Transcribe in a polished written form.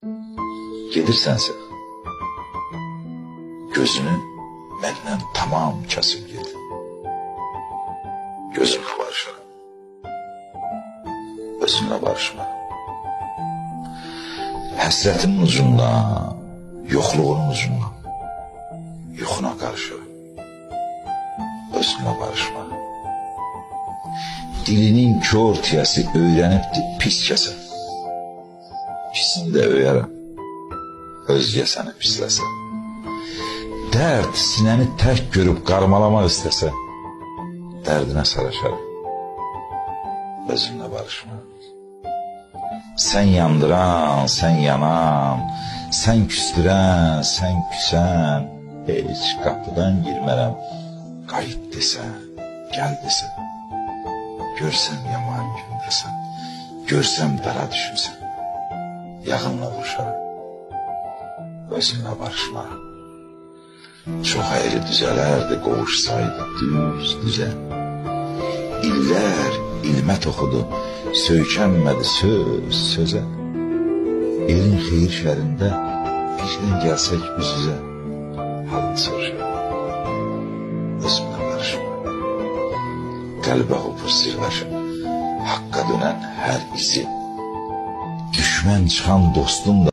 Gedirsənsə, gözünü məndən tamam kəsib get. Gözümlə barışaram, özümlə barışmaram. Həsrətimin ucundan, yoxluğunun ucundan, yuxuna qarışıram, özümlə barışmaram. Dilinin kör tiyəsi öyrənibdi pis kəsə. Pisini də öyərəm, özgə səni pisləsə. Dərd sinəni tək görüb qarmalamaq istəsə, dərdinə saraşaram, özümlə barışmaram. Sən yandıran, sən yanan, sən küstürən, sən küsən, heç qapıdan girmərəm, qayıt desən, gəl desən, görsəm yaman gündəsən, görsəm dara düşmüsən, yağınla vuruşaram, özümlə barışmaram. Çox əyri düzələrdi, qovuşsaydı düz düzə. İllər ilmə toxudu, söykənmədi söz sözə. Elin xeyir şərində birdən gəlsək üz üzə, halını soruşaram, özümlə barışmaram. Qəlbə hopur sirləşib, haqqa dönən hər izi, düşmən çıxan dostum da